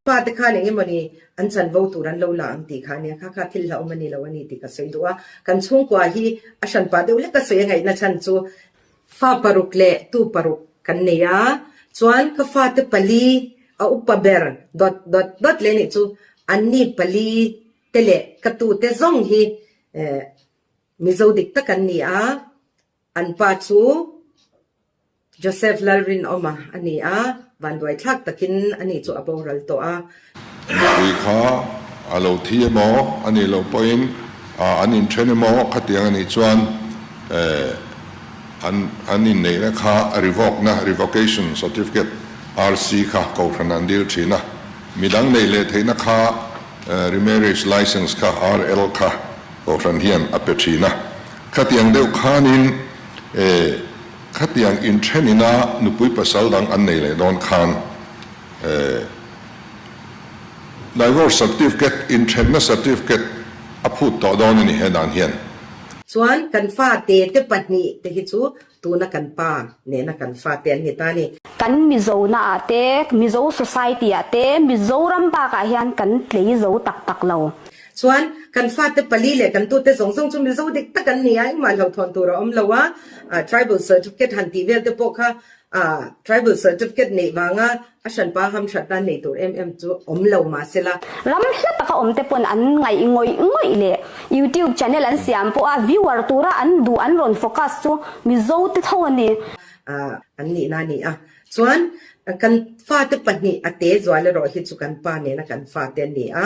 Fate khan eng emawni an chanvo tur an lo la ang tih kha a nia, kha kha thil hlauhawm a ni lo a ni tih ka sawi duh a. Kan chhungkua hi a hranpa deuh hlek a sawi a ngaihna chhan chu fa paruk leh tu paruk kan nei a, chuan ka fate pali a upa ber dawt dawt dawt leh nih chu anni pali te leh ka tute zawng hi Mizo dik tak an ni a, an pa chu Joseph Lalrinawma a ni a, vanduaithlak takin ani chu a boral tawh a. Nupui kha a lo thi emaw a nih loh pawhin an inthen emaw khatiang a nih chuan an an inneihna kha revoke-na, revocation certificate, RC kha kohhran an dil thin a, midang neih leh theihna kha remarriage license kha, RL kha kohhran hian a pe thin a. Khatiang deuh khanin Khatiang inthenina nupui pasal dang an nei leh dawn khan divorce certificate, inthenna certificate a phut tawh dawn a ni he dan hian. Chuan kan fate te pahnih te hi chu tuna kan pa nena kan fate an ni ta a ni. Kan Mizo-na ah te, Mizo society ah te, Mizoram bakah hian kan tlei zo tak tak lo. Chuan, kan fate pali leh kan tute zawng zawng chu Mizo dik tak an ni a, engmah hlauhthawn tur a awm lo a, Tribal Certificate han tih vel te pawh kha Tribal Certificate neih vanga a hranpa hamhrat nan nei tur em em chu awm lo mahsela. Ram hla taka awm te pawn an ngaih ngawih ngawih leh YouTube channel an siam pawh a viewer tura an duh an rawn focus chu Mizo te tho a ni. An nihna a ni a. Chuan, kan fate pahnih a te zual erawh hi chu kan pa nena kan fate an ni a.